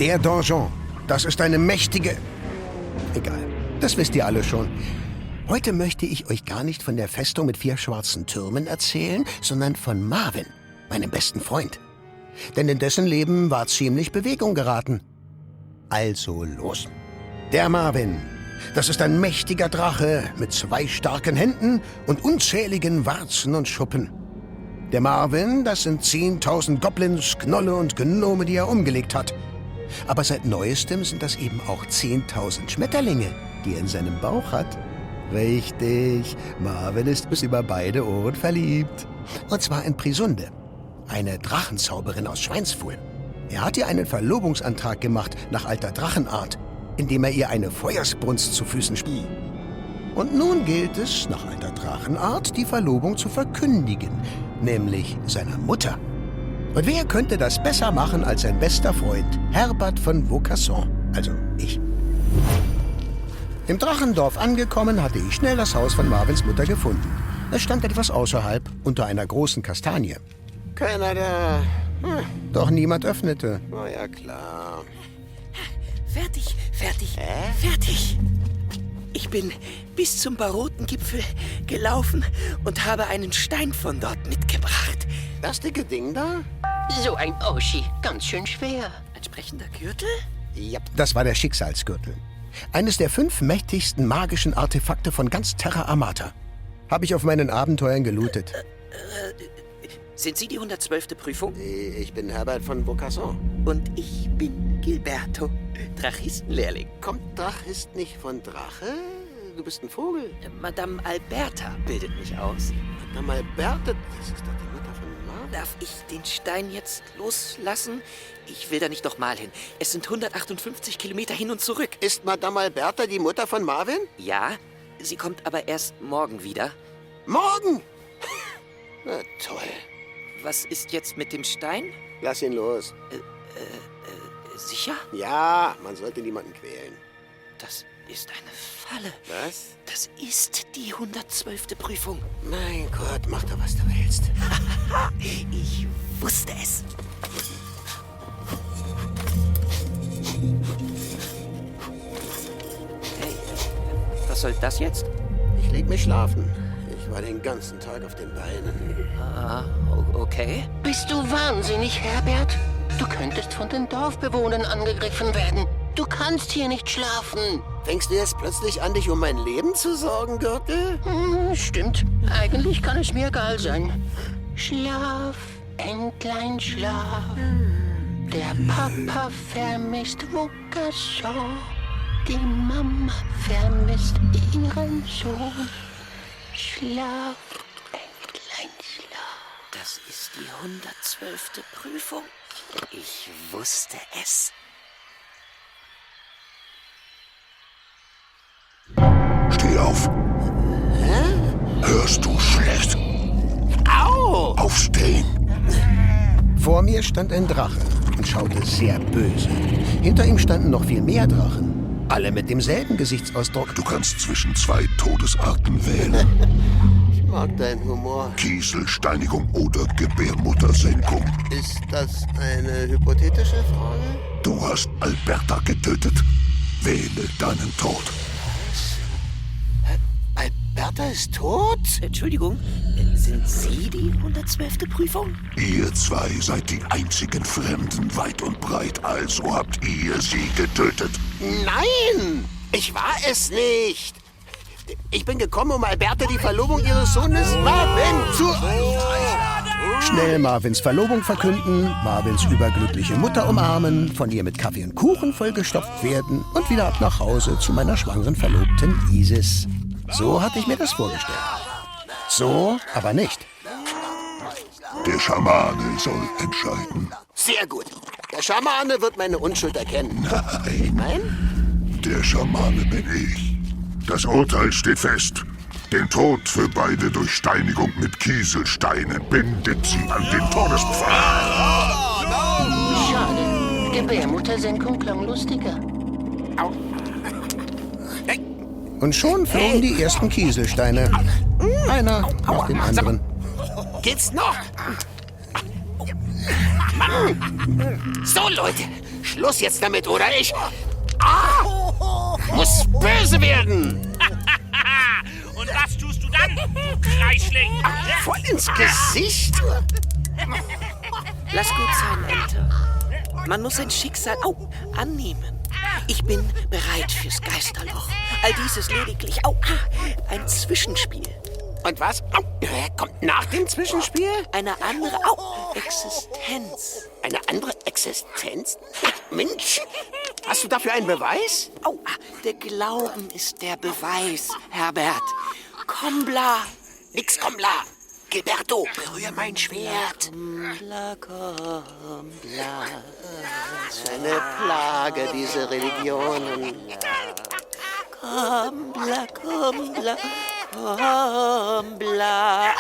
Der Donjon, das ist eine mächtige... Egal, das wisst ihr alle schon. Heute möchte ich euch gar nicht von der Festung mit 4 schwarzen Türmen erzählen, sondern von Marvin, meinem besten Freund. Denn in dessen Leben war ziemlich Bewegung geraten. Also los. Der Marvin, das ist ein mächtiger Drache mit 2 starken Händen und unzähligen Warzen und Schuppen. Der Marvin, das sind 10.000 Goblins, Gnolle und Gnome, die er umgelegt hat. Aber seit Neuestem sind das eben auch 10.000 Schmetterlinge, die er in seinem Bauch hat. Richtig, Marvin ist bis über beide Ohren verliebt. Und zwar in Prisunde, eine Drachenzauberin aus Schweinsfuhl. Er hat ihr einen Verlobungsantrag gemacht nach alter Drachenart, indem er ihr eine Feuersbrunst zu Füßen spie. Und nun gilt es, nach alter Drachenart, die Verlobung zu verkündigen, nämlich seiner Mutter. Und wer könnte das besser machen als sein bester Freund, Herbert von Vaucasson, also ich. Im Drachendorf angekommen, hatte ich schnell das Haus von Marvins Mutter gefunden. Es stand etwas außerhalb, unter einer großen Kastanie. Keiner da. Doch niemand öffnete. Na ja, klar. Fertig. Fertig. Ich bin bis zum Barotengipfel gelaufen und habe einen Stein von dort mitgebracht. Das dicke Ding da? So ein Oschi, ganz schön schwer. Entsprechender Gürtel? Ja. Das war der Schicksalsgürtel. Eines der 5 mächtigsten magischen Artefakte von ganz Terra Amata. Habe ich auf meinen Abenteuern gelootet. Sind Sie die 112. Prüfung? Ich bin Herbert von Vaucasson. Und ich bin Gilberto, Drachistenlehrling. Kommt Drachist nicht von Drache? Du bist ein Vogel. Madame Alberta bildet mich aus. Madame Alberta, das ist doch die Mutter von Marvin. Darf ich den Stein jetzt loslassen? Ich will da nicht nochmal hin. Es sind 158 Kilometer hin und zurück. Ist Madame Alberta die Mutter von Marvin? Ja, sie kommt aber erst morgen wieder. Morgen? Na toll. Was ist jetzt mit dem Stein? Lass ihn los. Sicher? Ja, man sollte niemanden quälen. Das ist eine Falle. Was? Das ist die 112. Prüfung. Mein Gott, mach doch, was du willst. Ich wusste es. Hey, was soll das jetzt? Ich leg mich schlafen. Ich war den ganzen Tag auf den Beinen. Ah, okay. Bist du wahnsinnig, Herbert? Du könntest von den Dorfbewohnern angegriffen werden. Du kannst hier nicht schlafen. Fängst du jetzt plötzlich an, dich um mein Leben zu sorgen, Gürtel? Stimmt. Eigentlich kann es mir egal sein. Schlaf, Entlein, schlaf. Der Papa vermisst Vaucasson. Die Mama vermisst ihren Sohn. Schlaf, Entlein, schlaf. Das ist die 112. Prüfung. Ich wusste es. Steh auf. Hörst du schlecht? Au! Aufstehen. Vor mir stand ein Drache und schaute sehr böse. Hinter ihm standen noch viel mehr Drachen. Alle mit demselben Gesichtsausdruck. Du kannst zwischen 2 Todesarten wählen. Ich mag deinen Humor. Kieselsteinigung oder Gebärmuttersenkung. Ist das eine hypothetische Frage? Du hast Alberta getötet. Wähle deinen Tod. Alberta ist tot? Entschuldigung, sind Sie die 112. Prüfung? Ihr 2 seid die einzigen Fremden weit und breit, also habt ihr sie getötet. Nein! Ich war es nicht! Ich bin gekommen, um Alberta die Verlobung ihres Sohnes Marvin zu... Schnell Marvins Verlobung verkünden, Marvins überglückliche Mutter umarmen, von ihr mit Kaffee und Kuchen vollgestopft werden und wieder ab nach Hause zu meiner schwangeren Verlobten Isis. So hatte ich mir das vorgestellt. So aber nicht. Der Schamane soll entscheiden. Sehr gut. Der Schamane wird meine Unschuld erkennen. Nein, Nein? der Schamane bin ich. Das Urteil steht fest. Den Tod für beide durch Steinigung mit Kieselsteinen bindet sie an den Todespfahl. Schade. Gebärmuttersenkung klang lustiger. Und schon flogen die ersten Kieselsteine. Einer nach dem anderen. Geht's noch? So, Leute. Schluss jetzt damit, oder ich... muss böse werden. Und was tust du dann, Kreischling? Voll ins Gesicht. Lass gut sein, Ente. Man muss sein Schicksal annehmen. Ich bin bereit fürs Geisterloch. All dies ist lediglich ein Zwischenspiel. Und was? Kommt nach dem Zwischenspiel? Eine andere Existenz. Eine andere Existenz? Mensch, hast du dafür einen Beweis? Der Glauben ist der Beweis, Herbert. Kombla. Nix, komm, la. Gilberto, berühr mein Schwert. Kombla, Kombla. Eine Plage, diese Religionen. Kombla, Kombla, Kombla.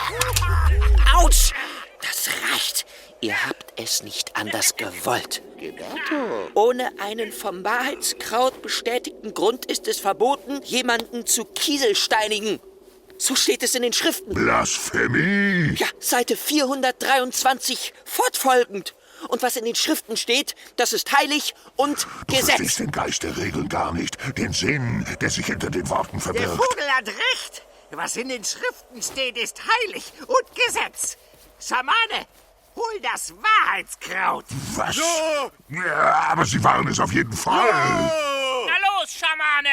Autsch! Das reicht. Ihr habt es nicht anders gewollt. Gilberto. Ohne einen vom Wahrheitskraut bestätigten Grund ist es verboten, jemanden zu kieselsteinigen. So steht es in den Schriften. Blasphemie! Ja, Seite 423 fortfolgend. Und was in den Schriften steht, das ist heilig und Du verstehst Gesetz. den Geist der Regeln gar nicht, den Sinn, der sich hinter den Worten Der verbirgt. Vogel hat recht. Was in den Schriften steht, ist heilig und Gesetz. Schamane, hol das Wahrheitskraut. Was? Ja, aber sie waren es auf jeden Fall. Na los, Schamane.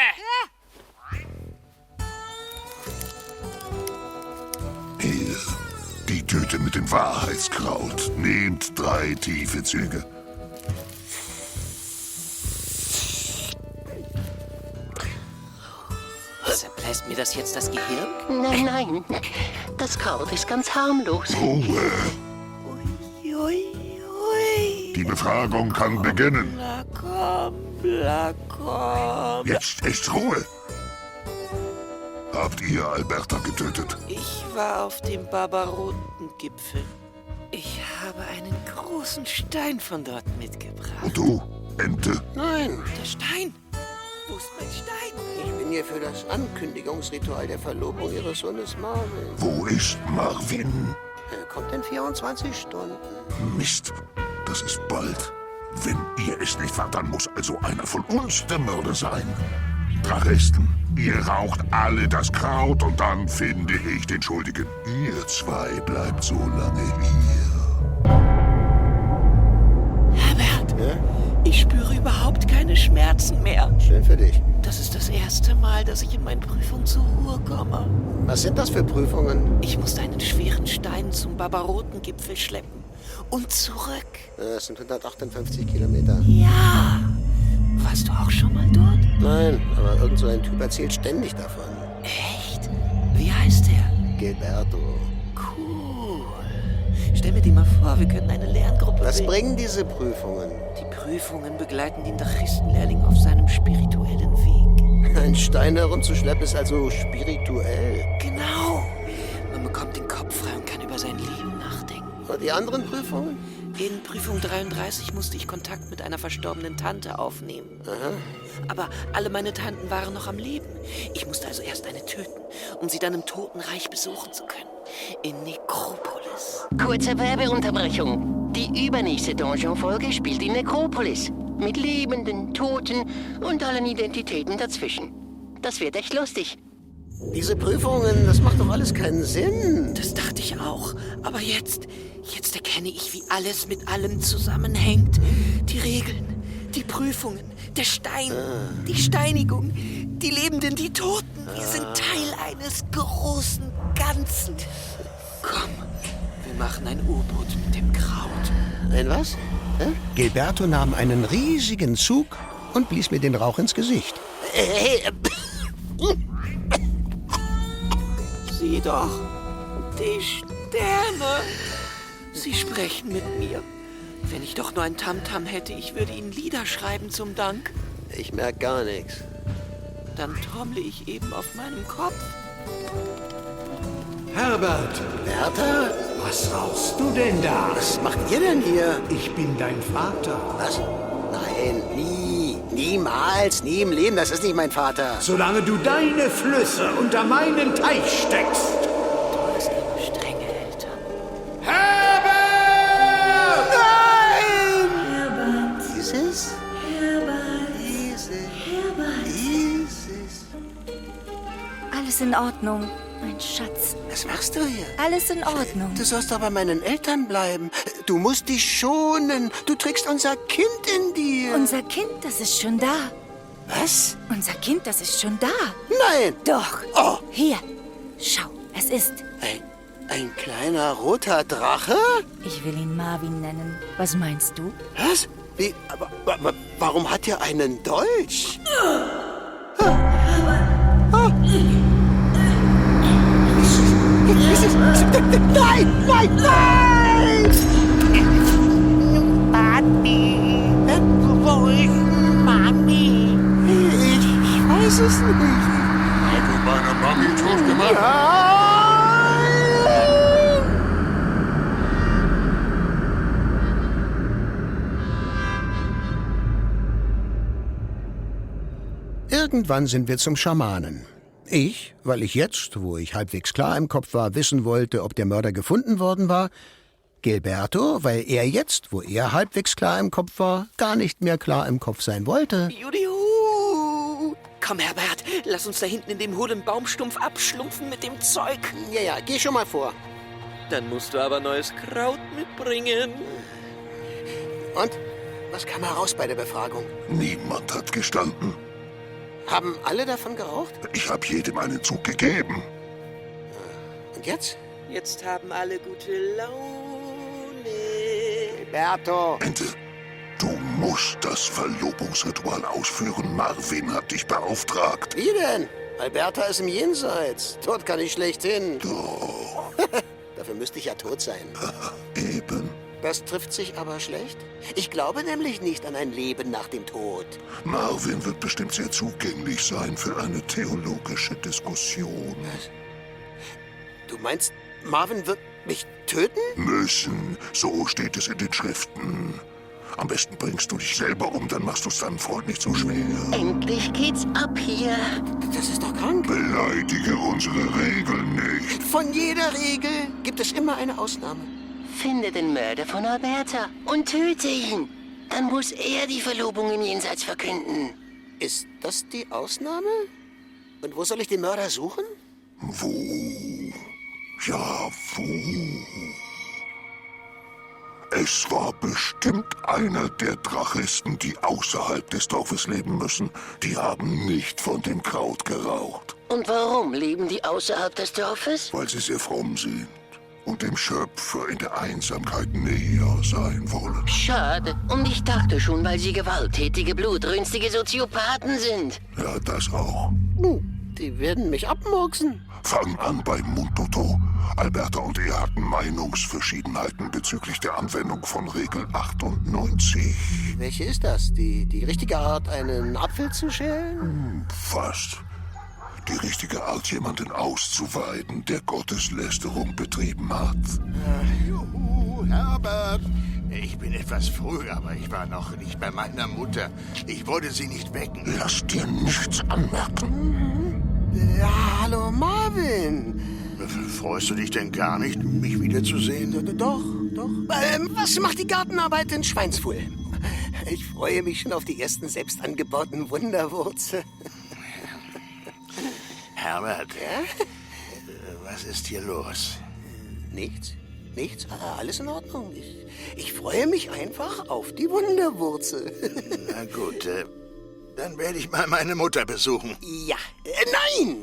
Hier, die Tüte mit dem Wahrheitskraut. Nehmt 3 tiefe Züge. Zerpläst mir das jetzt das Gehirn? Nein, nein. Das Kraut ist ganz harmlos. Ruhe. Ui, ui. Die Befragung kann beginnen. Komm. Jetzt ist Ruhe. Habt ihr Alberta getötet? Ich war auf dem Barbarotengipfel. Ich habe einen großen Stein von dort mitgebracht. Und du, Ente? Nein, Der Stein? Wo ist mein Stein? ich bin hier für das Ankündigungsritual der Verlobung ihres Sohnes Marvin. Wo ist Marvin? Er kommt in 24 Stunden. Mist, das ist bald. Wenn ihr es nicht wart, dann muss also einer von uns der Mörder sein. Drachisten, ihr raucht alle das Kraut und dann finde ich den Schuldigen. Ihr 2 bleibt so lange hier. Herbert, ich spüre überhaupt keine Schmerzen mehr. Schön für dich. Das ist das erste Mal, dass ich in meinen Prüfungen zur Ruhe komme. Was sind das für Prüfungen? Ich musste einen schweren Stein zum Barbarotengipfel schleppen. Und zurück. Es sind 158 Kilometer. Ja. Warst du auch schon mal dort? Nein, aber irgend so ein Typ erzählt ständig davon. Echt? Wie heißt der? Gilberto. Cool. Stell mir die mal vor, wir könnten eine Lerngruppe Was bilden. bringen diese Prüfungen? Die Prüfungen begleiten den Drachisten-Lehrling auf seinem spirituellen Weg. Ein Stein herumzuschleppen ist also spirituell. Genau. Man bekommt den Kopf frei und kann über sein Leben nachdenken. Und die anderen Prüfungen? In Prüfung 33 musste ich Kontakt mit einer verstorbenen Tante aufnehmen. Aber alle meine Tanten waren noch am Leben. Ich musste also erst eine töten, um sie dann im Totenreich besuchen zu können. In Nekropolis. Kurze Werbeunterbrechung. Die übernächste Donjon-Folge spielt in Nekropolis. Mit Lebenden, Toten und allen Identitäten dazwischen. Das wird echt lustig. Diese Prüfungen, das macht doch alles keinen Sinn. Das dachte ich auch. Aber jetzt erkenne ich, wie alles mit allem zusammenhängt. Die Regeln, die Prüfungen, der Stein, die Steinigung, die Lebenden, die Toten. Wir sind Teil eines großen Ganzen. Komm, wir machen ein U-Boot mit dem Kraut. Ein was? Gilberto nahm einen riesigen Zug und blies mir den Rauch ins Gesicht. Hey, Sieh doch, die Sterne. Sie sprechen mit mir. Wenn ich doch nur ein Tamtam hätte, ich würde Ihnen Lieder schreiben zum Dank. Ich merk gar nichts. Dann trommle ich eben auf meinem Kopf. Herbert, Bertha? was rauchst du denn da? Was macht ihr denn hier? Ich bin dein Vater. Was? Nein, nie. Niemals, nie im Leben. Das ist nicht mein Vater. Solange du deine Flüsse unter meinen Teich steckst. Du hast eine strenge Eltern. Herbert! Nein! Isis? Isis. Alles in Ordnung, mein Schatz. Was machst du hier? Alles in Ordnung. Du sollst doch bei meinen Eltern bleiben. Du musst dich schonen. Du trägst unser Kind in dir. Unser Kind, das ist schon da. Was? Unser Kind, das ist schon da. Nein! Doch. Oh. Hier, schau, es ist. Ein kleiner roter Drache? Ich will ihn Marvin nennen. Was meinst du? Was? Wie? Aber warum hat er einen Dolch? Nein! Nein! Nein! Papi, wo ist Mami? Ich weiß es nicht. Hast du meine Mami tot gemacht? Irgendwann sind wir zum Schamanen. Ich, weil ich jetzt, wo ich halbwegs klar im Kopf war, wissen wollte, ob der Mörder gefunden worden war. Gilberto, weil er jetzt, wo er halbwegs klar im Kopf war, gar nicht mehr klar im Kopf sein wollte. Judihu! Komm, Herbert, lass uns da hinten in dem hohlen Baumstumpf abschlumpfen mit dem Zeug. Ja, geh schon mal vor. Dann musst du aber neues Kraut mitbringen. Und? Was kam heraus bei der Befragung? Niemand hat gestanden. Haben alle davon geraucht? Ich habe jedem einen Zug gegeben. Und jetzt? Jetzt haben alle gute Laune. Berto! Ente, du musst das Verlobungsritual ausführen. Marvin hat dich beauftragt. Wie denn? Alberta ist im Jenseits. Dort kann ich schlecht hin. Doch, Dafür müsste ich ja tot sein. eben. Das trifft sich aber schlecht. Ich glaube nämlich nicht an ein Leben nach dem Tod. Marvin wird bestimmt sehr zugänglich sein für eine theologische Diskussion. Du meinst, Marvin wird mich töten? Müssen, so steht es in den Schriften. Am besten bringst du dich selber um, dann machst du es deinem Freund nicht so schwer. Endlich geht's ab hier. Das ist doch krank. Beleidige unsere Regeln nicht. Von jeder Regel gibt es immer eine Ausnahme. Finde den Mörder von Alberta und töte ihn. Dann muss er die Verlobung im Jenseits verkünden. Ist das die Ausnahme? Und wo soll ich den Mörder suchen? Wo? Ja, wo? Es war bestimmt einer der Drachisten, die außerhalb des Dorfes leben müssen. Die haben nicht von dem Kraut geraucht, Und warum leben die außerhalb des Dorfes? weil sie sehr fromm sind und dem Schöpfer in der Einsamkeit näher sein wollen. Schade. Und ich dachte schon, weil sie gewalttätige, blutrünstige Soziopathen sind. Ja, das auch. Die werden mich abmurksen. Fang an bei Munduto. Alberta und er hatten Meinungsverschiedenheiten bezüglich der Anwendung von Regel 98. Welche ist das? Die richtige Art, einen Apfel zu schälen? Fast. Die richtige Art, jemanden auszuweiden, der Gotteslästerung betrieben hat. Juhu, Herbert. Ich bin etwas früh, aber ich war noch nicht bei meiner Mutter. Ich wollte sie nicht wecken. Lass dir nichts anmerken. Ja, hallo Marvin. Freust du dich denn gar nicht, mich wiederzusehen? Doch. Was macht die Gartenarbeit in Schweinsfuhl? Ich freue mich schon auf die ersten selbst angebauten Wunderwurzel. Herbert, was ist hier los? Nichts. Alles in Ordnung. Ich freue mich einfach auf die Wunderwurzel. Na gut, dann werde ich mal meine Mutter besuchen. Ja,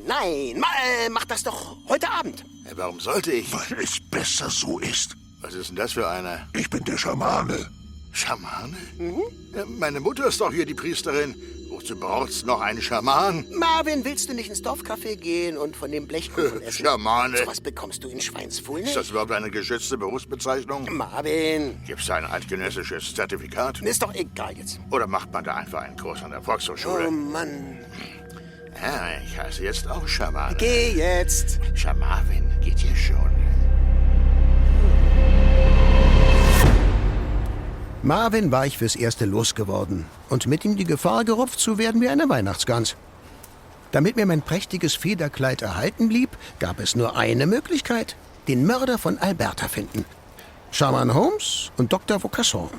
nein, mach das doch heute Abend. Warum sollte ich? Weil es besser so ist. Was ist denn das für einer? Ich bin der Schamane. Schamane? Meine Mutter ist doch hier die Priesterin. Wozu braucht's noch einen Schaman? Marvin, willst du nicht ins Dorfcafé gehen und von dem Blechkuchen essen? Schamane. So was bekommst du in Schweinsfuhl Ist nicht? das überhaupt eine geschützte Berufsbezeichnung? Marvin, Gibt's da ein eidgenössisches Zertifikat? ist doch egal jetzt. Oder macht man da einfach einen Kurs an der Volkshochschule? Oh Mann. Ja, ich heiße jetzt auch Schamane. Geh jetzt. Schamavin geht hier schon. Marvin war ich fürs Erste losgeworden und mit ihm die Gefahr gerupft zu werden wie eine Weihnachtsgans. Damit mir mein prächtiges Federkleid erhalten blieb, gab es nur eine Möglichkeit: den Mörder von Alberta finden. Schaman Holmes und Dr. Vaucasson.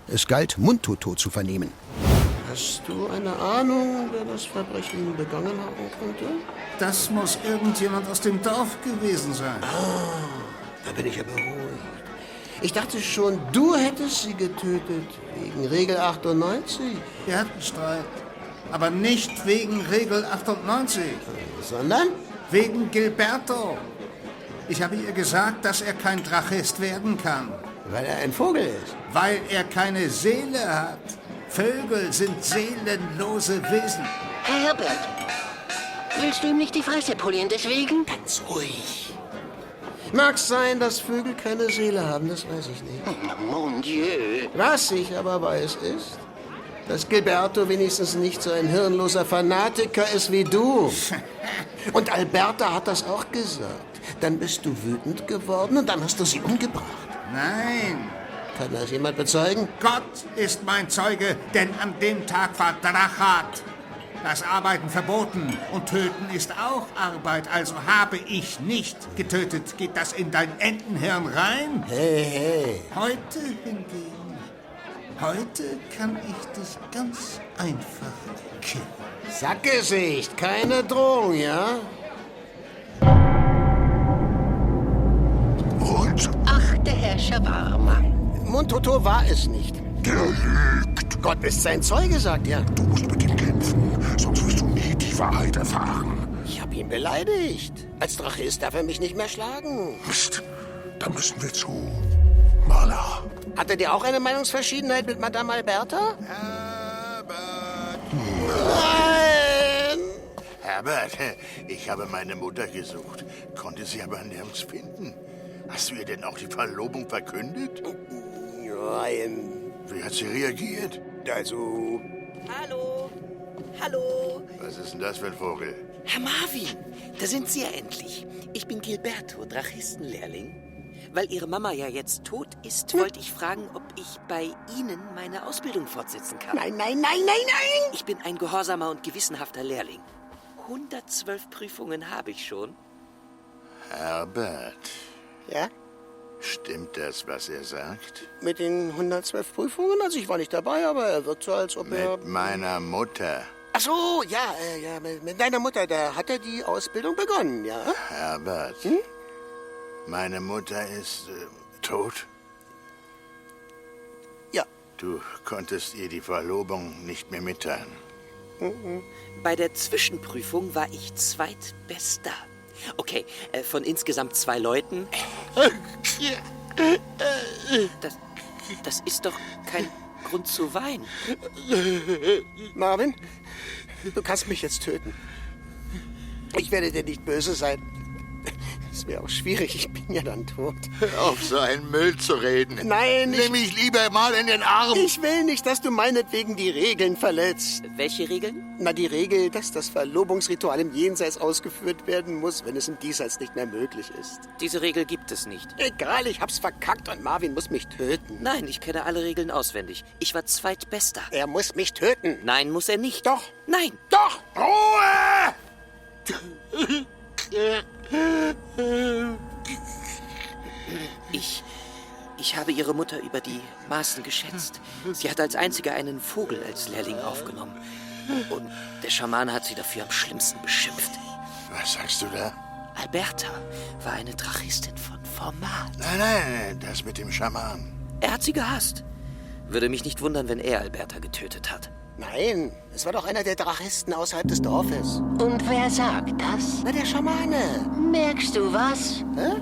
Es galt, Mundtoto zu vernehmen. Hast du eine Ahnung, wer das Verbrechen begangen haben könnte? Das muss irgendjemand aus dem Dorf gewesen sein. Da bin ich ja beruhigt. Ich dachte schon, du hättest sie getötet. Wegen Regel 98. Wir hatten Streit. Aber nicht wegen Regel 98. Sondern? Wegen Gilberto. Ich habe ihr gesagt, dass er kein Drachist werden kann. Weil er ein Vogel ist. Weil er keine Seele hat. Vögel sind seelenlose Wesen. Herr Herbert, willst du ihm nicht die Fresse polieren deswegen? Ganz ruhig. Mag sein, dass Vögel keine Seele haben, das weiß ich nicht. Na, mon Dieu. Was ich aber weiß ist, dass Gilberto wenigstens nicht so ein hirnloser Fanatiker ist wie du. Und Alberta hat das auch gesagt. Dann bist du wütend geworden und dann hast du sie umgebracht. Nein, Kann das jemand bezeugen? Gott ist mein Zeuge, denn an dem Tag war Drachat. Das Arbeiten verboten und Töten ist auch Arbeit, also habe ich nicht getötet. Geht das in dein Entenhirn rein? Hey, hey. Heute hingegen, heute kann ich dich ganz einfach killen. Sackgesicht, keine Drohung, ja? Und Ach, der Herr Shawarma. Mundtoto war es nicht. der lügt. Gott ist sein Zeuge, sagt er. Du musst mit ihm kämpfen, sonst wirst du nie die Wahrheit erfahren. Ich habe ihn beleidigt. Als Drachist darf er mich nicht mehr schlagen. Mist, da müssen wir zu Marla. Hattet ihr auch eine Meinungsverschiedenheit mit Madame Alberta? Nein! Herbert, ich habe meine Mutter gesucht, konnte sie aber nirgends finden. Hast du ihr denn auch die Verlobung verkündet? Nein. Wie hat sie reagiert? Also, Hallo? Hallo? Was ist denn das für ein Vogel? Herr Marvin, da sind Sie ja endlich. Ich bin Gilberto, Drachistenlehrling. Weil Ihre Mama ja jetzt tot ist, wollte ich fragen, ob ich bei Ihnen meine Ausbildung fortsetzen kann. nein, nein, nein, nein, nein! Ich bin ein gehorsamer und gewissenhafter Lehrling. 112 Prüfungen habe ich schon. Herbert, Ja? stimmt das, was er sagt? Mit den 112 Prüfungen? Also ich war nicht dabei, aber er wirkt so, als ob er... Mit meiner Mutter. Ach so, ja, mit deiner Mutter, da hat er die Ausbildung begonnen, ja? Herbert, meine Mutter ist tot. Ja. Du konntest ihr die Verlobung nicht mehr mitteilen. Bei der Zwischenprüfung war ich zweitbester. Okay, von insgesamt 2 Leuten. Das ist doch kein Grund zu weinen. Marvin, du kannst mich jetzt töten. Ich werde dir nicht böse sein. Es wäre auch schwierig, ich bin ja dann tot. Hör auf, so einen Müll zu reden. Nein, Nimm mich lieber mal in den Arm. ich will nicht, dass du meinetwegen die Regeln verletzt. Welche Regeln? Na, die Regel, dass das Verlobungsritual im Jenseits ausgeführt werden muss, wenn es im Diesseits nicht mehr möglich ist. Diese Regel gibt es nicht. Egal, ich hab's verkackt und Marvin muss mich töten. Nein, ich kenne alle Regeln auswendig. Ich war zweitbester. Er muss mich töten. Nein, muss er nicht. Doch. Nein. Doch! Ruhe! Ich habe Ihre Mutter über die Maßen geschätzt. Sie hat als einzige einen Vogel als Lehrling aufgenommen. Und der Schamane hat sie dafür am schlimmsten beschimpft. Was sagst du da? Alberta war eine Drachistin von Format. Nein, das mit dem Schaman. Er hat sie gehasst. Würde mich nicht wundern, wenn er Alberta getötet hat. Nein, es war doch einer der Drachisten außerhalb des Dorfes. Und wer sagt das? Na, der Schamane. Merkst du was? Hä?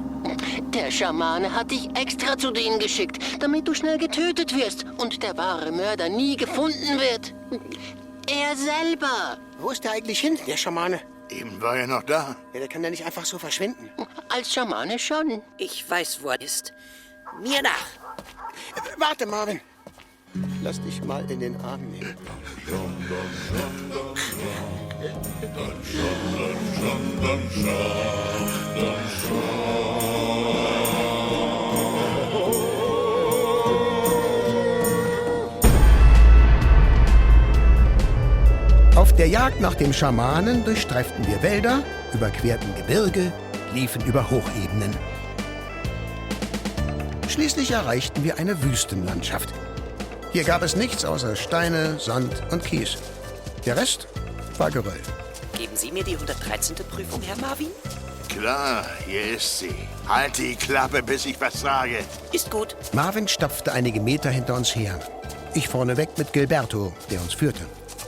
Der Schamane hat dich extra zu denen geschickt, damit du schnell getötet wirst und der wahre Mörder nie gefunden wird. Er selber. Wo ist der eigentlich hin, der Schamane? Eben war er noch da. Ja, der kann ja nicht einfach so verschwinden. Als Schamane schon. Ich weiß, wo er ist. Mir nach. Warte, Marvin. Lass dich mal in den Arm nehmen. Auf der Jagd nach dem Schamanen durchstreiften wir Wälder, überquerten Gebirge, liefen über Hochebenen. Schließlich erreichten wir eine Wüstenlandschaft. Hier gab es nichts außer Steine, Sand und Kies. Der Rest war Geröll. Geben Sie mir die 113. Prüfung, Herr Marvin? Klar, hier ist sie. Halt die Klappe, bis ich was sage. Ist gut. Marvin stapfte einige Meter hinter uns her. Ich vorneweg mit Gilberto, der uns führte.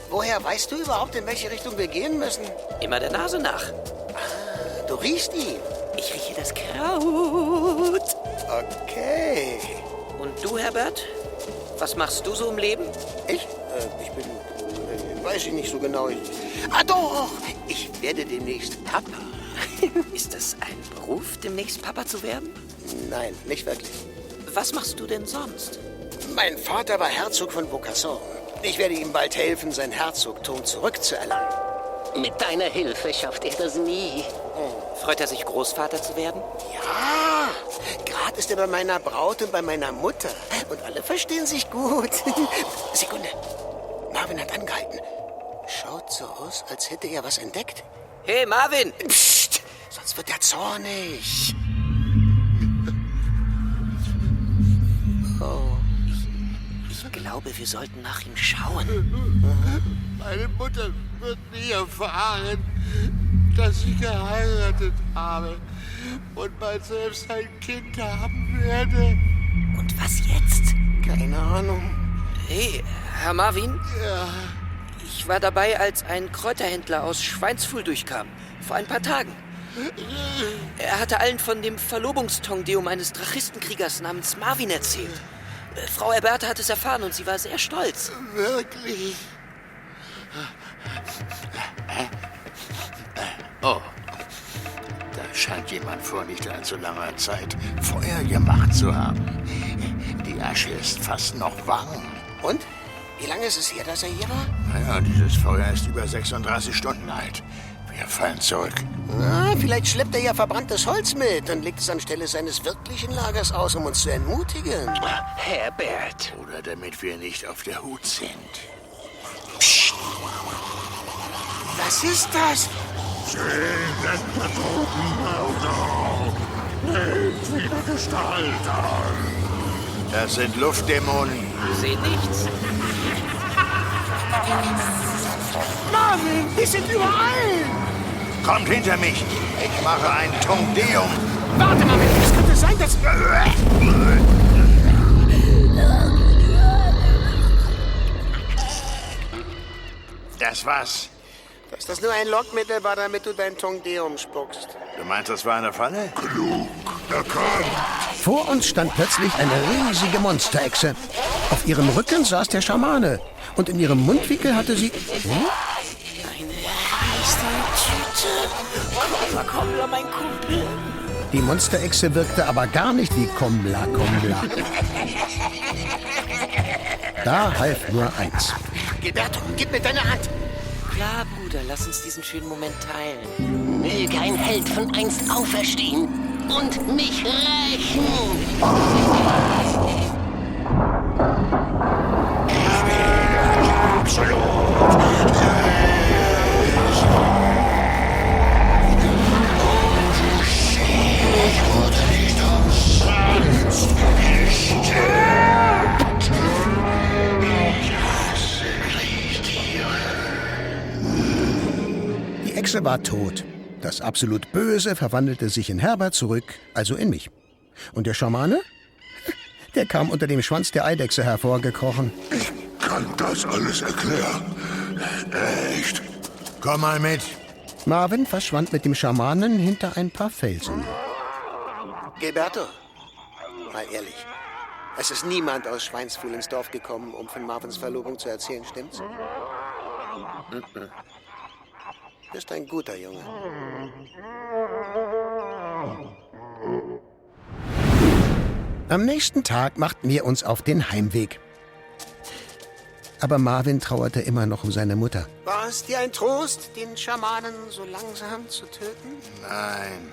Woher weißt du überhaupt, in welche Richtung wir gehen müssen? Immer der Nase nach. Du riechst ihn. Ich rieche das Kraut. Okay. Und du, Herbert? Was machst du so im Leben? Ich bin... weiß ich nicht so genau. Doch! Ich werde demnächst Papa. Ist das ein Beruf, demnächst Papa zu werden? Nein, nicht wirklich. Was machst du denn sonst? Mein Vater war Herzog von Bocasson. Ich werde ihm bald helfen, sein Herzogtum zurückzuerlangen. Mit deiner Hilfe schafft er das nie. Freut er sich, Großvater zu werden? Ja, gerade ist er bei meiner Braut und bei meiner Mutter. Und alle verstehen sich gut. Sekunde. Marvin hat angehalten. Schaut so aus, als hätte er was entdeckt. Hey, Marvin! Psst, sonst wird er zornig. Oh. Ich glaube, wir sollten nach ihm schauen. Meine Mutter wird nie erfahren, dass ich geheiratet habe und mal selbst ein Kind haben werde. Und was jetzt? Keine Ahnung. Hey, Herr Marvin? Ja, Ich war dabei, als ein Kräuterhändler aus Schweinsfuhl durchkam. Vor ein paar Tagen. Er hatte allen von dem Verlobungstongdeum eines Drachistenkriegers namens Marvin erzählt. Frau Alberta hat es erfahren und sie war sehr stolz. wirklich. Oh, da scheint jemand vor nicht allzu langer Zeit Feuer gemacht zu haben. Die Asche ist fast noch warm. Und? Wie lange ist es her, dass er hier war? Naja, dieses Feuer ist über 36 Stunden alt. Wir fallen zurück. Na, vielleicht schleppt er ja verbranntes Holz mit und legt es anstelle seines wirklichen Lagers aus, um uns zu entmutigen. Herbert. Oder damit wir nicht auf der Hut sind. Psst. Was ist das? Den Totenmörder. Nehmt wieder Gestalt an. Das sind Luftdämonen. Ich sehe nichts. Marvin, die sind überall! Kommt hinter mich. Ich mache ein Tongdeum. Warte, Marvin, es könnte sein, dass... Das was? Dass das nur ein Lockmittel war, damit du dein Tongdeum spuckst. Du meinst, das war eine Falle? Klug, erkannt. Vor uns stand plötzlich eine riesige Monsterechse. Auf ihrem Rücken saß der Schamane. Und in ihrem Mundwinkel hatte sie... Kommler, mein Kumpel. Die Monsterechse wirkte aber gar nicht wie Kommla. Da half nur eins. Gilberto, gib mir deine Hand. Klar, Bruder, lass uns diesen schönen Moment teilen. Möge ein Held von einst auferstehen und mich rächen. Die Echse war tot. Das absolut Böse verwandelte sich in Herbert zurück, also in mich. Und der Schamane? Der kam unter dem Schwanz der Eidechse hervorgekrochen. Ich kann das alles erklären. Echt. Komm mal mit. Marvin verschwand mit dem Schamanen hinter ein paar Felsen. Gilberto, mal ehrlich. Es ist niemand aus Schweinsfuhl ins Dorf gekommen, um von Marvins Verlobung zu erzählen, stimmt's? Bist ein guter Junge. Am nächsten Tag machten wir uns auf den Heimweg. Aber Marvin trauerte immer noch um seine Mutter. War es dir ein Trost, den Schamanen so langsam zu töten? Nein,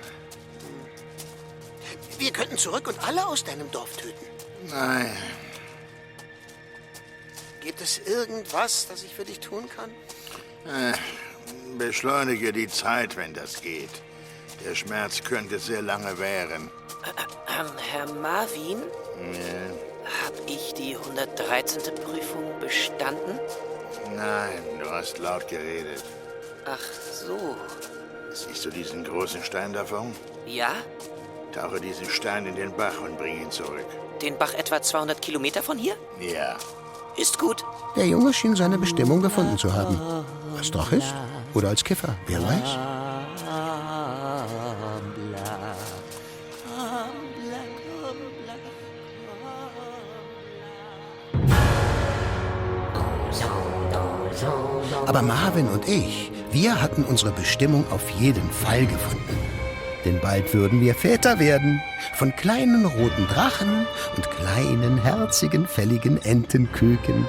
Wir könnten zurück und alle aus deinem Dorf töten. nein. Gibt es irgendwas, das ich für dich tun kann? Beschleunige die Zeit, wenn das geht. Der Schmerz könnte sehr lange währen. Herr Marvin, hab ich die 113. Prüfung bestanden? Nein, du hast laut geredet. Ach so. Siehst du diesen großen Stein davon? Ja? Tauche diesen Stein in den Bach und bring ihn zurück. Den Bach etwa 200 Kilometer von hier? Ja. Ist gut. Der Junge schien seine Bestimmung gefunden zu haben. Als Drachist oder als Kiffer, wer weiß. Aber Marvin und ich, wir hatten unsere Bestimmung auf jeden Fall gefunden. Denn bald würden wir Väter werden. Von kleinen roten Drachen und kleinen, herzigen, fälligen Entenköken.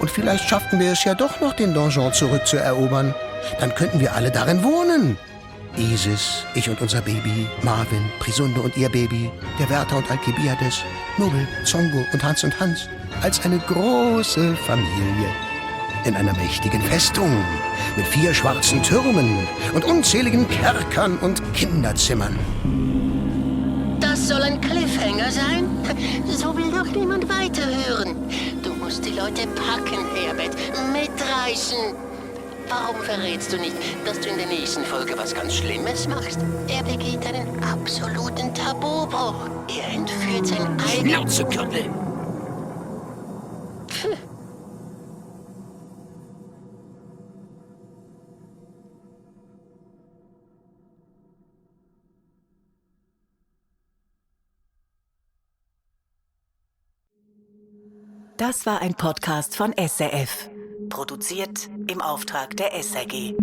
Und vielleicht schafften wir es ja doch noch, den Donjon zurückzuerobern. Dann könnten wir alle darin wohnen. Isis, ich und unser Baby, Marvin, Prisunde und ihr Baby, der Wärter und Alkibiades, Nubbel, Zongo und Hans. Als eine große Familie. In einer mächtigen Festung mit 4 schwarzen Türmen und unzähligen Kerkern und Kinderzimmern. Das soll ein Cliffhanger sein? So will doch niemand weiterhören. Du musst die Leute packen, Herbert. Mitreißen. Warum verrätst du nicht, dass du in der nächsten Folge was ganz Schlimmes machst? Er begeht einen absoluten Tabubruch. Er entführt sein eigenes... Schnauze, Das war ein Podcast von SRF. Produziert im Auftrag der SRG.